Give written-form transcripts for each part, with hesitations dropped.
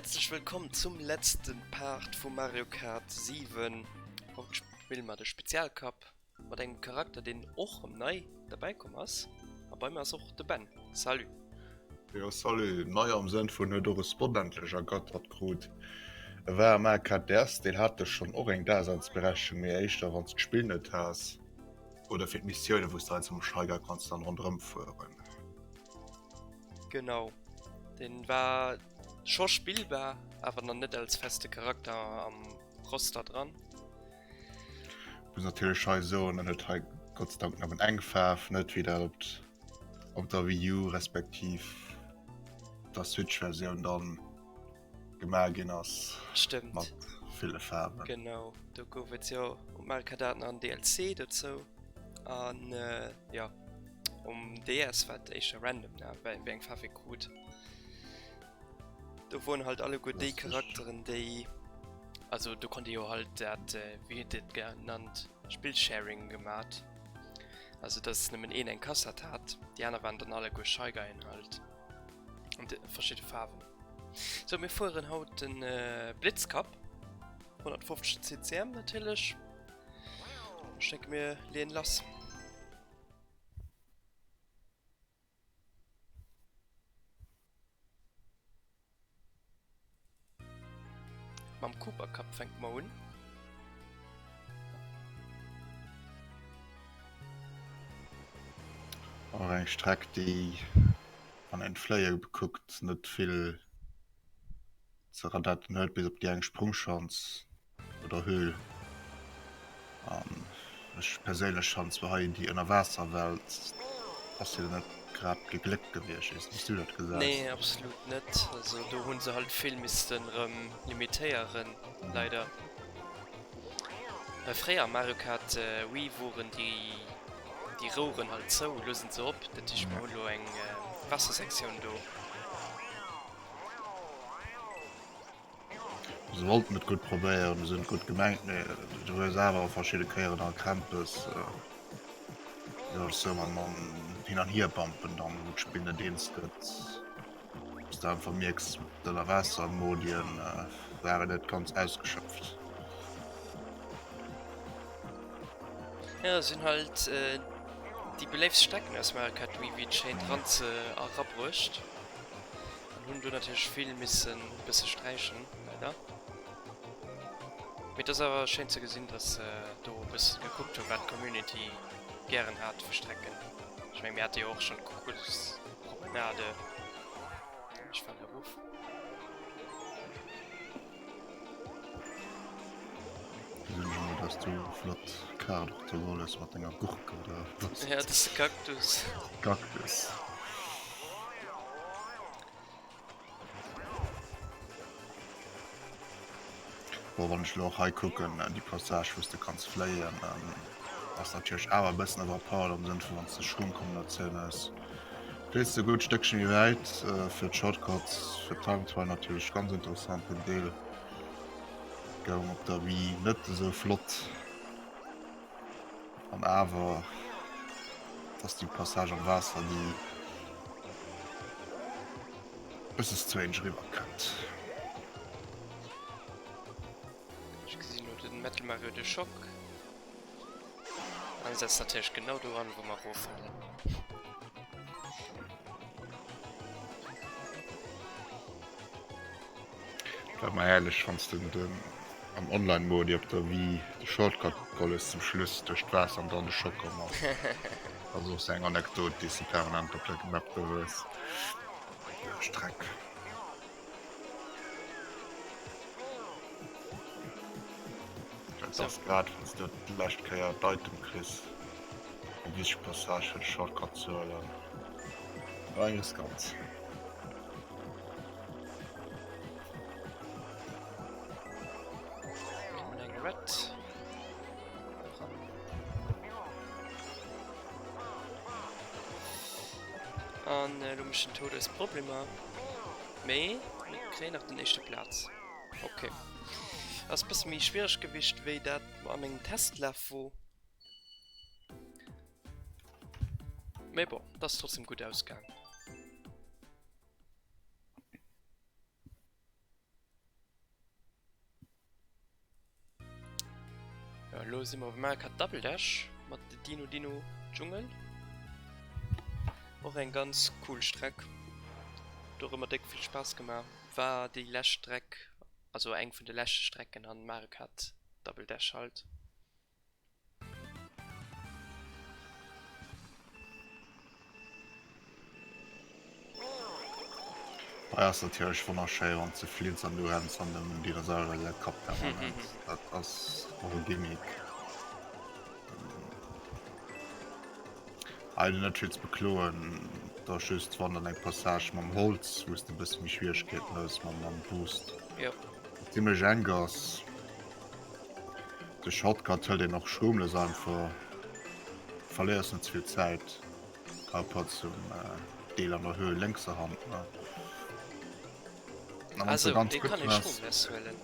Häerzlech wëllkomm zum letzten Part vu Mario Kart 7. Haut spille mer de Spezialcup mat engem Charakter deen och rem nei derbäi komm ass. A bei mir ass och de Ben. Salut. Jo salut, nei am Sënn vun huet och e Spot endlech ergattert krut. E war am AKDS, deen hat jo schonn och eng Daseinsberechtegung, mee éischter wanns de d'Spill net has oder fir d'Missiounen wous de heiansdo mam Shy Guy kanns dann ronderëm fueren. Genau, deen war scho spillbar, awer nach net als feste Charakter am Roster dran. Muss natierlech hei soen, en huet hei Gott sei Dank nëmmen eng Faarf, net wéi dat op op der Wii U respektiv der Switch-Versioun dann gemaach ginn ass. Stëmmt. Mat ville Faarwen. Genau, do gouf et jo um Mario Kart 8 nach en DLC dozou an jo um DS war et éischter random ne wéi eng Faarf ee krut. Do woren halt alleguer déi Charakteren déi, also do konnt ee jo halt dat wéi huet et genannt Spillsharing gemat, also dass nëmmen een eng Kassett hat, déi aner waren dann alleguer Shy Guyen halt an de verschidde Faarwen. Sou mir fueren haut den Blitzcup 150 CCM natierlech. Ech denke mir leeën lass. Mam Cooper Cup fänke mer un. Och eng Streck déi wann een d'Fléie bekuckt net vill ze radetten huet, bis op déi eng Sprungschanz oder Höhl. An ech perséinlech fannen zwar hei déi Ënnerwaasserwelt ass jo net grad gegléckt gewiescht, weess net wéi s du dat gesäis. Nee absolut net, also do hunn se halt vill missten rëm limitéieren leider. Well fréier am Mario Kart Wii woren déi déi Roueren halt zou, elo sinn se op, dat heescht mer hunn elo eng Waassersektioun do. Se wollten et gutt probéieren, se hunn et gutt gemengt, mee du hues awer verschidde Kéieren a Krämpes, jo sou mam Hin an Hierbampen dann, wou d'Spill net eens gëtt. Wous de einfach mierks, d'Ënnerwaassermodien waren net ganz ausgeschöpft. Ja, se hunn halt déi beléiftst Strecken aus Mario Kart Wii, wéi et schéint, ran ze erabruecht an hunn do natierlech vill missen e bësse sträichen, leider. Mee et ass awer schéin ze gesinn, dass se do e bësse gekuckt hunn, wat d'Community gären hat fir Strecken. Ech meng, mir hate jo och schonn d'Kokos. Promenade. Ech falen erof. Gesinn ech emol dass du flott Kaart och do geholl hues mat denger Gurk oder was? Ja, dat ass de Kaktus. Kaktus. Bon, wann ech lo och hei kucken, déi Passage wou s de kanns fléien, ass natierlech awer e bëssen overpowered am Sënn vu wann s de Schwungkombinatioun hues, fliss de e gutt Stéckche méi wäit. Fir d'Shortcuts, fir d'Time Trial natierlech ganz interessant den Deel. Goung op der Wii net esou flott. An awer ass déi Passage am Waasser, déi bësse strange eriwwer kënnt. Ech gesinn elo den Metal Mario de Choc. An setzt natierlech genau do an, wou mer eroffalen. War emmer herrlech wanns de den am Online Modi op der Wii de Shortcut geholl hues zum Schluss duerch d'Waasser an dann de Schock komm ass. Ass och sou eng Anekdot déi s de permanent op der Map do hues. Streck. Dat ass grad wanns de d'lescht Kéier d'Item kriss eng wichteg Passage fir de Shortcut ze huelen. War eng riskant. Eng Red. An äh, lo mécht den Toad eis Problemer. Mee mir kréien nach den éischte Plaz. Okay. Ass bësse méi schwiereg gewiescht, wéi dat a mengem Testlaf wor. Mee bon, et ass trotzdem gutt ausgaang. Jo, elo si mer op Mario Kart Double Dash mat de Dino Dino Dschungel. Och eng ganz cool Streck. Huet och ëmmer déck vill Spaass gemaach. War déi lescht Streck, also eng vun de leschte Strecken an Mario Kart Double Dash halt. Hei ass natierlech wonnerschéi wann s de flitts an du renns an dem Dinosaurier säi Kapp permanent. Dat ass och e Gimmick. Hei hunn net vill ze bekloen, et ass just wann dann eng Passage mam Holz wou s de e bësse méi Schwieregkeeten hues mam Boost. Wat zimmlech enk ass. De Shortcut hëlt een och schrumles einfach, verléiers net zevill Zäit par rapport zum Deel an der Höhl lénkser Hand. Also dee kann ee schrumles huelen?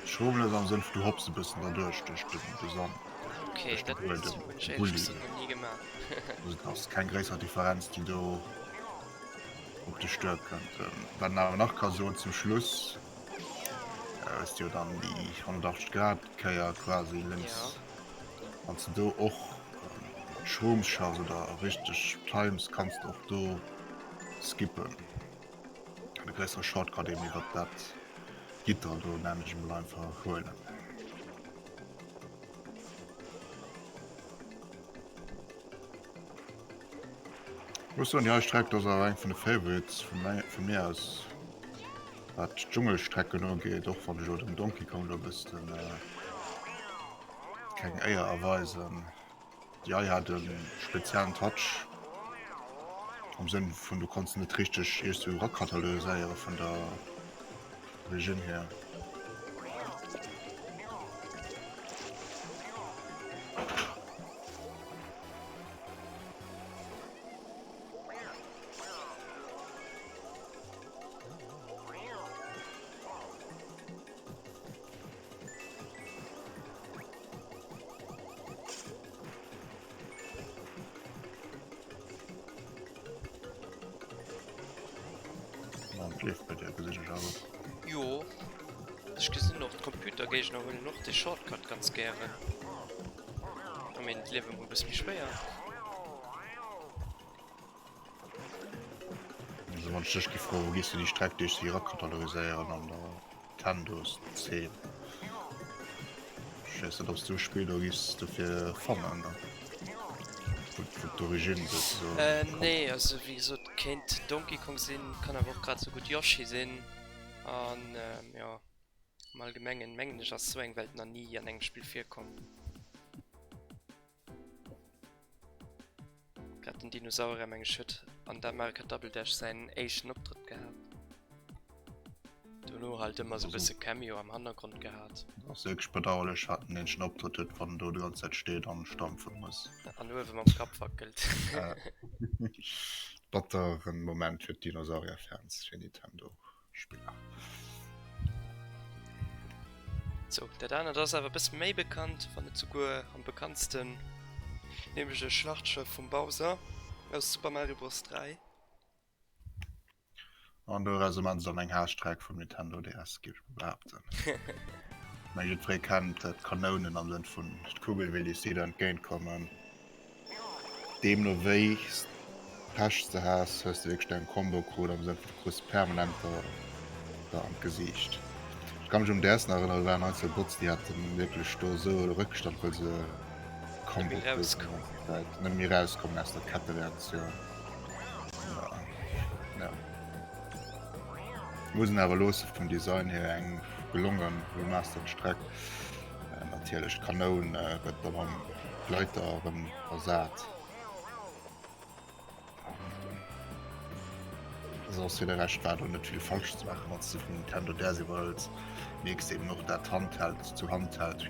Schrumles am Sënn vun du hopps e bëssen derduerch duerch de Sand. Okay, dat hunn ech éierlech gesot nach ni gemaach. Also et ass keng gréisser Differenz déi do op dech duerkënnt. Wat een awer nach ka soen zum Schluss, Hues jo dann déi 180 Grad Kéier quasi lénks, wann s de do och Shrooms schaffs oder richteg times, kanns de och do skippen. De gréissere Shortcut eben iwwert dat Gitter do, nennen ech emol einfach, huelen. Muss soen, déi hei Streck ass awer eng vun de Favorites vu mir aus, wat d'Dschungelstrecken ugeet, och wann ech elo dem Donkey Kong do e bëssen keng Éier erweisen. Déi hei hat e speziellen Touch, am Sënn vun du konns net richteg iergendwou erakatalogiséiere vun der Origine hier. Leeft bei dir gesinn ech awer. Jo, ech gesinn och d'Computergéigner huelen och de Shortcut ganz gären. A meng d'Liewe mol bësse méi schwéier. Also wann ech dech gi froen, wou gees du déi Streck duerch si erakaloriséieren an der Nintendo-Szene? Ech weess net, ob s du e Spill do giffs dofir fannen, wou wou d'Origine souzesoen Äh, kommt. nee, also wéi gesot, kéint Donkey Kong sinn, kann awer och grad esou gutt Yoshi sinn. An jo. Am Allgemengen mengen ech ass sou eng Welt nach ni an engem Spill virkomm. Grad den Dinosaurier meng ech huet an der Mario Kart Double Dash säin éischten Optrëtt gehat. Dono halt ëmmer sou bësse Cameo am Hannergrond gehat. Dat ass wierklech bedauerlech wat en eenzegen Optrëtt huet, wann en do déi ganz Zäit steet an stampfe muss. An uewe mam Kapp wackelt. Batteren Moment fir d'Dinosaurier-Fans fir Nintendo. Spiller. Sou, dat anert ass awer e bësse méi bekannt, wann net souguer am bekanntsten, nämlech e Schlachtschëff vum Bowser aus Super Mario Bros. 3. An doraus hu se dann eng Haasstreck vum Nintendo DS, géif ech mol behaapten. Ech mengen, jiddweree kennt d'Kanounen am Sënn vun d'Kugelwillis, déi der entgéint kommen. Deemno wéi s Pech de has, hues de wierklech deng Combo krut, am Sënn vu du krus permanent der der an d'Gesiicht. Ech ka mech um DS nach erënneren, do waren einzel Bots déi haten wierklech do esou e Rëckstand, well se Combo kruten déi ganze Zäit, net méi erauskommen aus der Kettereaktioun. Ja. Muss en awer loosse vum Design hier eng gelongen remastered Streck. Natierlech d'Kanoun gëtt da mam Gleiter erëm ersat. Soss fir de Rescht war do net vill falsch ze maachen, wann s de vum Nintendo DS iwwerhëls. Mierks eben och dat Handheld zu Handheld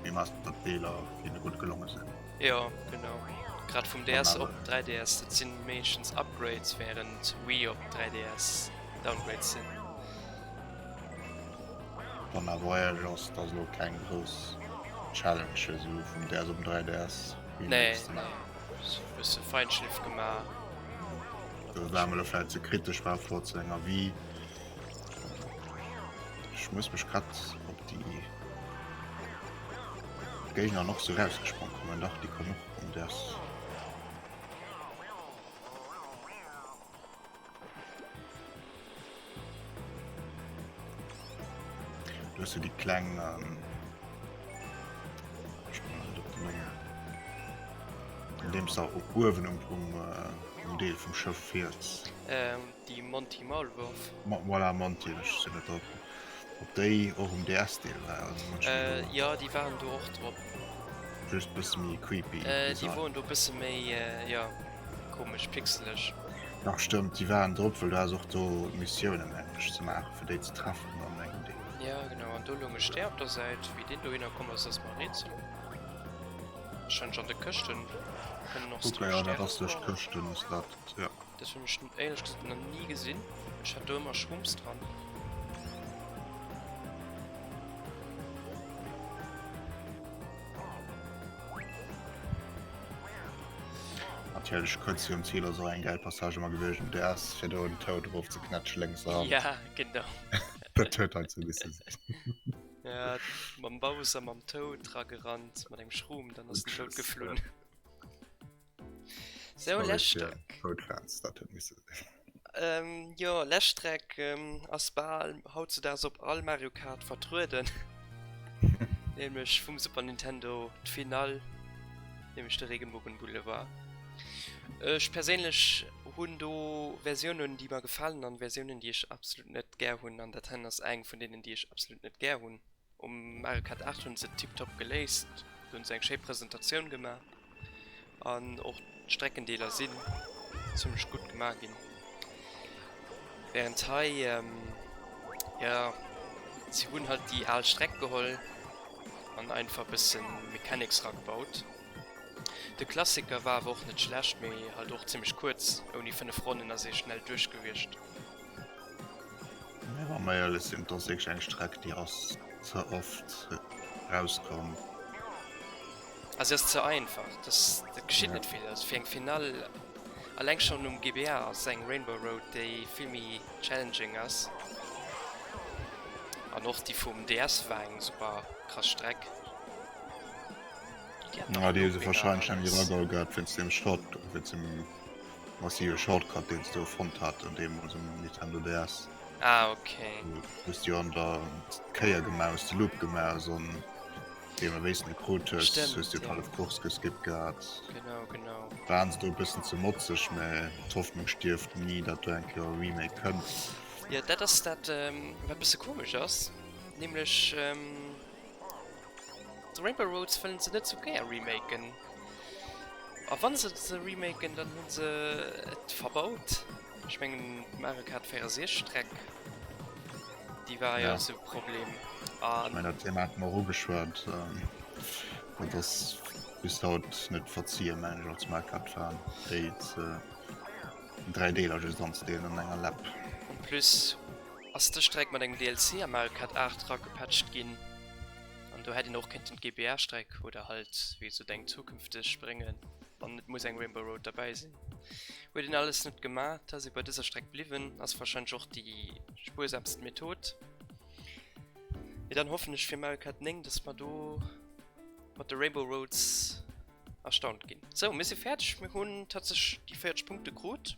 Remastered Deeler deene gutt gelonge sinn. Jo genau, grad vum DS op 3DS, dat sinn meeschtens Upgrades, während Wii op 3DS Downgrades sinn. Wann awer Voyage ass, dat ass elo keng grouss Challenge fir esou vum DS op den 3DS Remake ze maachen. Nee, e bësse Feinschliff gemaach. Do war mer elo vläit ze kritesch par rapport zu enger Wii. Ech muss mech grad op déi. d'Géigner och sou rausgesprong kommen. Dach, déi kommen och um DS. Du hues jo déi kleng ähm, ech komme net op den Numm, andeems der uewen um, um, äh, um Deel vum Schëff fiers. Ähm, déi Monty Maulwurf. Ma, voilà, Monty, ech sinn net drop. Ob déi och um DS-Deel waren? Äh, jo, déi waren do och drop. Just bësse méi creepy. Äh, déi woren do bësse méi, jo, komesch, pixeleg. Dach, stëmmt, déi waren drop, well du has och do Missiounen mengen ech ze maachen, fir déi ze treffen an engem Deel. Ja, genau, an do loung e Stär op der Säit. Wéi deen dohinner komm ass, ass mer e Rätsel. Wahrscheinlech an de Këschten kënnen och Kucke, jo, dat ass duerch d'Këschten, ass dat, jo. Dat hunn ech éierlech gesot nach ni gesinn. Ech hat do ëmmer Shrooms dran. Natierlech kuerz virum Zil ass och eng gäil Passage ëmmer gewiescht um DS fir do en Toad erof ze knätschen lénks eran. Ja, genau. Dat huet halt sou misse sinn. Ja, mam Bowser mam Toad ragerannt mat engem Shroom, dann ass den Toad geflunn. So, Läschstreck. Toad-Fans, dat huet misse sinn. Ähm, jo, Läschstreck ähm, ass bal hautzudaags op all Mario Kart vertrueden. Nämlech vum Super Nintendo d'Finall, nämlech de Regenbogen Boulevard. Ech perséinlech hunn do Versiounen, déi mer gefalen an Versiounen, déi ech absolut net gär hunn an dat hen ass eng vun deenen, déi ech absolut net gär hunn. Um Mario Kart 8 hunn se et tiptop geléist, do hunn se eng schéi Presentatioun gemaach an och d'Streckendeeler sinn zimmlech gutt gemaach ginn. Während hei, jo, si hunn halt déi al Streck geholl an einfach bëssen Mechanics ragebaut. De Klassiker war awer och net schlecht, mee halt och zimmlech kuerz, ouni 5 Ronnen ass ee schnell duerch gewiescht. Mee wa mer éierlech sinn, et ass wierklech eng Streck, déi ass ze oft rauskomm. A se ass ze einfach, dass dat geschitt net vill. Also fir eng Finall, alleng schonn um GBA ass eng Rainbow Road, déi vill méi challenging ass. An och déi vum DS war eng super krass Streck. Déi hat nach Ja, déi hu se Looping an warscheinlech eng alles. erageholl gehat wéinst dem Short, wéinst dem massive Shortcut deen se do fonnt haten deemools um Nintendo DS. Ah, okay. Du hues jo an der Kéier gemaus, de Loop gemaus an deem wéis de krut hues, hues Stëmmt, du ja. d'hallef Course geskippt gehat. Genau, genau. Waren se do e bëssen ze motzeg, mä d'Hoffnung stierft ni, datt do eng Kéier e Remake kënnt. Jo, dat ass dat, wat e bësse komesch ass, nämlech d'Rainbow Roads wëllen se net sou gär remaken. A wann se se remaken, dann hunn se et verbaut. Ech mengen d'Mario Kart 64 Streck, déi war jo Ja. esou e Problem. Ech An mengen dat Thema hate mer och ugeschwat. Dat ass bis haut net verziehen, mengen ech, als Mario Kart Fan, déi ze 3 Deeler just anzedeelen an enger Lap. En plus ass dës Streck mat engem DLC a Mario Kart 8 eragepatcht ginn. An do hätt een och kéinten d'GBA-Streck oder halt wéi gesot eng zukünfteg bréngen, wann et muss eng Rainbow Road derbäi sinn. Huet een alles net gemaach, et ass ee bei dëser Streck bliwwen, ass warscheinlech och déi spuersamst Method. Mee dann hoffen ech fir Mario Kart 9, dass mer do mat de Rainbow Roads erstaunt ginn. Sou, mir si fäerdeg, mir hunn tatsächlech déi 40 Punkte krut.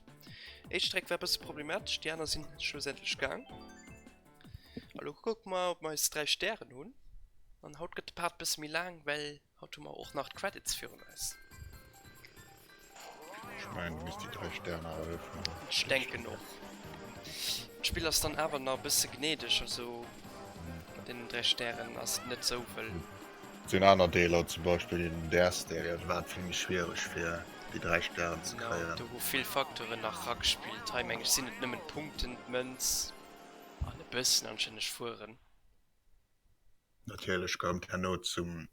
Éischt Streck war e bësse problematesch, déi aner sinn schlussendlech gaang. A lo kucke mer, ob mer eis 3 Stären hunn. An haut gëtt de Part bësse méi laang, well haut hu mer och nach d'Credits virun eis. Ech mengen, du misst déi 3 Stären awer öffnen. Ech denken och. D'Spill ass dann awer nach e bësse gnädeg, also mat deenen 3 Stären ass et net sou wëll. Et sinn aner Deeler, zum Beispill den DS-Deel, do war et vill méi schwiereg fir déi 3 Stären ze Genau, kréien. do hu vill Facteuren nach ragespillt. Hei meng ech sinn et nëmmen d'Punkten, d'Mënz. An e bëssen anstänneg fueren. Natierlech koum d'herno zum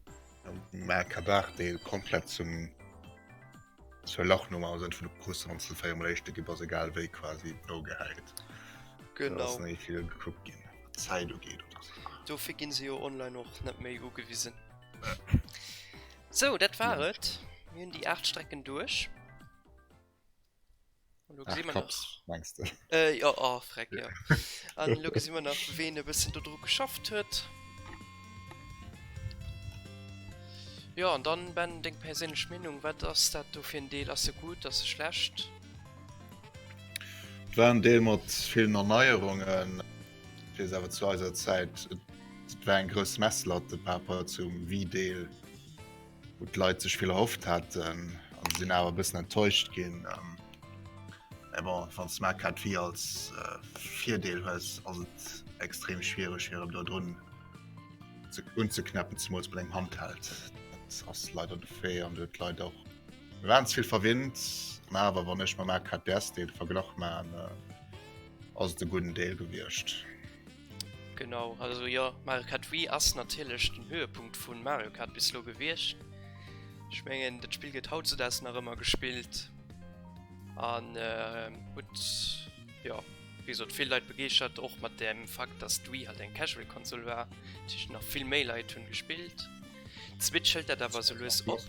Maakabaach-Deel komplett zum zur Lachnummer am Sënn vun du krus wann s de 4 mol Éischte gi bass, egal wéi quasi nogehäit. Do ass Genau. net vill gekuckt ginn, wat d'Zäit ugeet oder sou. Dofir ginn se jo online och net méi ugewisen. Sou, dat war et. Mir hunn déi 8 Strecken duerch. Lo gesi mer nach. Mengst du? Äh, ja, oh, freck, ja. An lo gesi mer nach, ween e bëssen do dru geschafft huet. Jo, an dann, Ben, deng perséinlech Meenung, wat ass dat do fir en Deel? Ass e gutt, ass e schlecht? Et war en Deel mat villen Erneierungen, et weess awer zu eiser Zäit, et war eng grouss Messlatte par rapport zum Wii-Deel, wou d'Leit sech vill erhofft haten an se sinn awer e bëssen enttäuscht ginn. Mä bon, wann s de Mario Kart Wii als Virdeel hues, ass et extrem schwiereg fir erëm do drun unzeknäppen, zemools mat engem Handheld. Dat ass leider de Fait an do huet d'Leit och, mir waren ze vill verwinnt. Mä awer wann ech mam Mario Kart DS Deel Verglach maachen, ass et e gudden Deel gewiescht. Genau, also jo, Mario Kart Wii ass natierlech den Höhepunkt vu Mario Kart bis elo gewiescht. Ech mengen dat Spill gëtt hautzudaags nach ëmmer gespillt an huet jo wéi gesot vill Leit begeeschtert, och mat dem Fakt dass d'Wii halt eng Casual Konsol war, dat heescht nach vill méi Leit hunn gespillt. D'Switch hëlt dat awer sou lues op.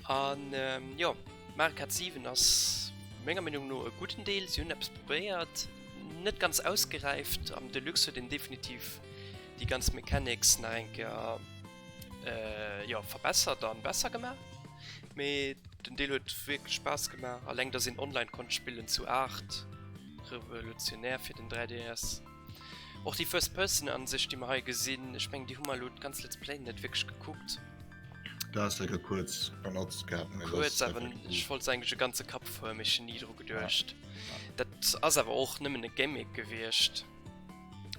An jo, Mario Kart 7 ass menger Meenung no e gudden Deel. Si hunn eppes probéiert, net ganz ausgeräift. Am Deluxe huet een definitiv déi ganz Mechanics nach eng Kéier jo verbessert an besser gemaach. Mee den Deel huet wierklech Spaass gemaach, alleng dass een online konnt spillen zu 8, revolutionär fir den 3DS. Och déi First Person Ansicht déi mer hei gesinn, ech mengen déi hu mer elo d'ganz Let's Play net wierklech gekuckt. Dat ass lecker kuerz benotzt gehabt. mee dat Kuerz, ass awer effektiv- ech wollt se eigentlech e ganze Kapp fueren, mee ech hunn ni dru geduecht. Dat ass awer och nëmmen e Gimmick gewiescht.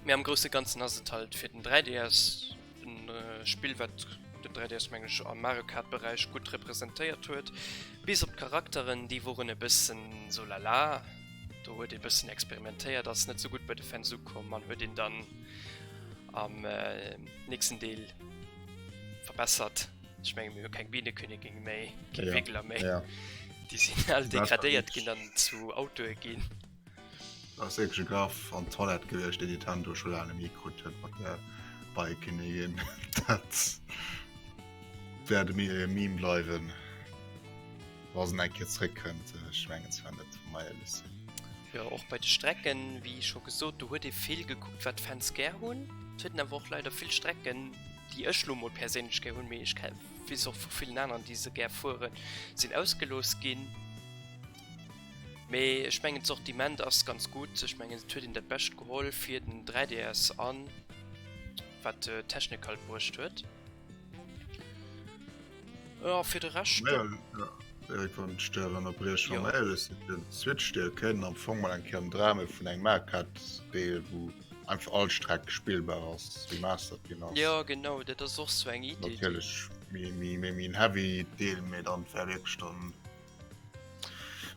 Mee am grousse Ganzen ass et halt fir den 3DS en Spill wat den 3DS mengen ech am Mario Kart Beräich gutt representéiert huet. Bis op d'Charakteren, déi woren e bëssen sou lala. Do huet ee bëssen experimentéiert, ass net sou gutt bei de Fans ukomm an huet een dann am nächsten Deel verbessert. Ech menge mir hu keng Bienekönigin méi, kee Wiggler méi. Déi sinn all degradéiert ginn an zu Autoe ginn. Dat ass wierklech e Graff an d'Toilette gewiescht, deen Nintendo scho laang net méi krut huet mat der Beiekönigin. Dat wäert e Meme bleiwen. Wa se eng Kéier zréckkënnt, ech mengen zwar net, wa mer éierlech sinn. Jo, och bei de Strecken, wéi scho gesot, do huet ee vill gekuckt, wat d'Fans gär hunn. Et huet een awer och leider vill Strecken, déi ech lo mol perséinlech gär hunn, mee ech weess och vu villen aneren, déi se gär fueren, sinn ausgelooss ginn. Mee ech mengen d'Sortiment ass ganz gutt. Ech mengen et huet een dat Bescht geholl fir den 3DS an wat d'Technik halt bruecht huet. Ja, fir de Rescht. Ja, ja. Erik, wann ech dech ënnerbrieche, wa mer éierlech sinn, den Switch-Deel kënnt am Fong mol eng Kéier am Drame vun engem Mario Kart-Deel, wou einfach all Streck spillbar ass, remastered ginn ass. Ja, genau, dat ass och sou eng Idee. Natierlech méi, méi, méi, méi en heavy Deel, mee dann wär wierklech dann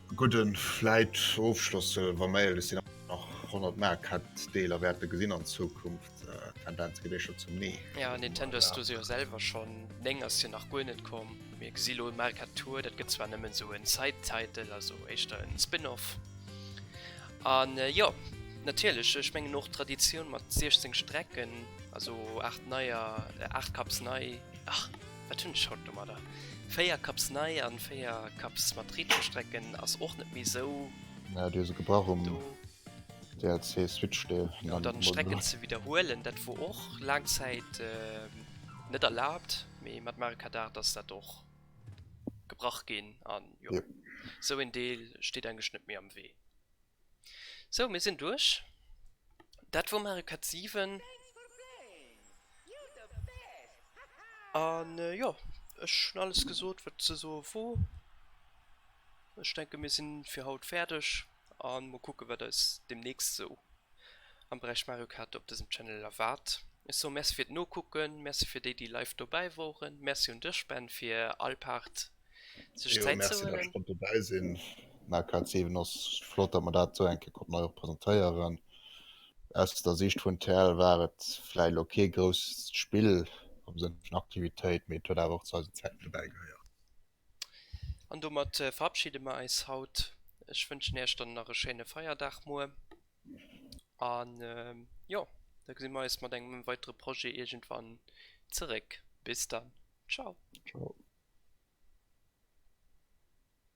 e gudden, vläit Ofschloss, wa mer éierlech sinn, nach 100 Mario Kart-Deeler wäerte gesinn an Zukunft. D'Tendenz geet éischter zum Nee. Ja, Nintendo ass do jo selwer schonn. 9 ass jo nach guer net komm. Mir gesi lo Mario Kart Tour, dat gëtt zwar nëmmen esou en Side-Title, also éischter en Spin-off. An jo, natierlech, ech mengen och d'Traditioun mat 16 Strecken, also 8 neier, 8 Cups nei, ach, wat hunn ech haut domadder, 4 Cups nei an 4 Cups mat Retro-Strecken ass och net méi esou. Ja, déi hu se gebrach um. DLC Switch Deel. Ja, dann Strecken ze wiederhuelen, dat wor och laang Zäit net erlaabt, mee mat Mario Kart 8 ass dat och gebrach ginn an jo, yep. Sou en Deel steet eigentlech net méi am Wee. Sou, mir sinn duerch. Dat wor Mario Kart 7. An jo, ech hunn alles gesot, wat ze soe wor. Ech denke mir sinn fir haut fäerdeg. An mol kucken wat eis demnächst sou am Beräich Mario Kart op dësem Channel erwaart. Ech soen Merci fir d'Nokucken, Merci fir déi déi live dobäi woren, Merci un dech Ben fir all Part sech Jo, Zäit ze merci dat ech huelen. konnt dobäi sinn. Mario Kart 7 ass flott dat mer dat sou eng Kéier konnten hei och presentéieren. Aus der Siicht vun TL war et vläicht elo kee grousst Spill am Sënn vun Aktivitéit, mee et huet awer och zu eisen Zäiten dobäi gehéiert. An domat verabschide mer eis haut. Ech wënschen Äech dann nach e schéine Feierdag muer. An jo, da gesi mer eis mat engem weitere Projet iergendwann zeréck. Bis dann, ciao. Ciao.